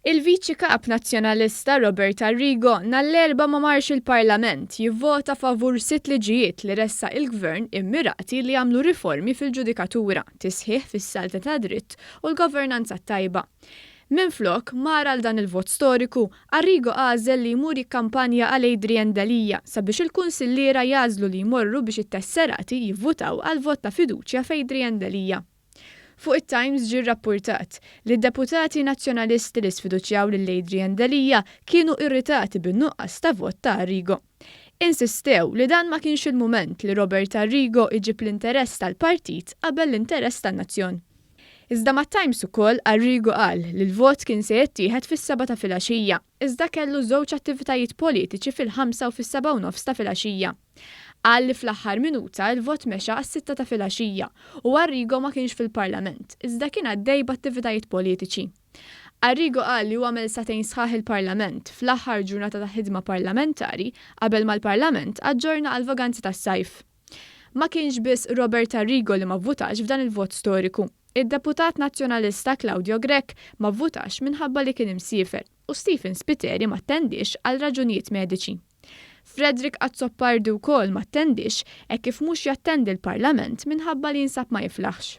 Il-Viċi Kap Nazzjonalista Robert Arrigo nhar l-Erbgħa ma marx il-Parlament jivvota favur sitt liġijiet li ressaq il-Gvern immirati li jagħmlu riformi fil-ġudikatura, tisħiħ fis-saltna tad-dritt u l-governanza t-tajba. Minflok mar għal dan il-vot storiku, Arrigo għażel li jmur jikkampanja għal Adrian Delia sabiex il-kunsilliera jagħżlu li jmorru biex it-tesserati jivvutaw għal vot ta' fiduċja f'Adrian Delia. Fuq it-Times ġie rrappurtat li d-deputati Nazzjonalisti li sfiduċjaw lil Adrian Delia kienu irritati bin-nuqqas ta' vot ta' Arrigo. Insistew li dan ma kienx il-mument li Robert Arrigo iġib l-interess tal-partit qabel l-interess tan-nazzjon. Iżda mat-Times ukoll Arrigo qal li l-vot kien se jittieħed fis-sebgħa ta' filgħaxija, iżda kellu żewġ attivitajiet politiċi fil-ħamsa u fis-sebgħa u nofs ta' filgħaxija. Qal li fl-aħħar minuta l-vot mexa għas-sitta ta' filgħaxija u Arrigo ma kienx fil-Parlament, iżda kien għaddej b'attivitajiet politiċi. Arrigo qal li hu għamel sagħtejn sħaħ il-Parlament fl-aħħar ġurnata ta' ħidma parlamentari qabel ma l-Parlament aġġorna għall-vaganzi tas-sajf. Ma kienx biss Robert Arrigo li ma vvutax f'dan il-vot storiku. Id-deputat Nazzjonalista Claudio Grech ma vvutax minħabba li kien imsiefer u Stephen Spiteri ma attendiex għal raġunijiet mediċi. Frederick Azzopardi wkoll ma attendiex hekk kif mhux jattendi l-Parlament minħabba li jinsab ma jiflaħx.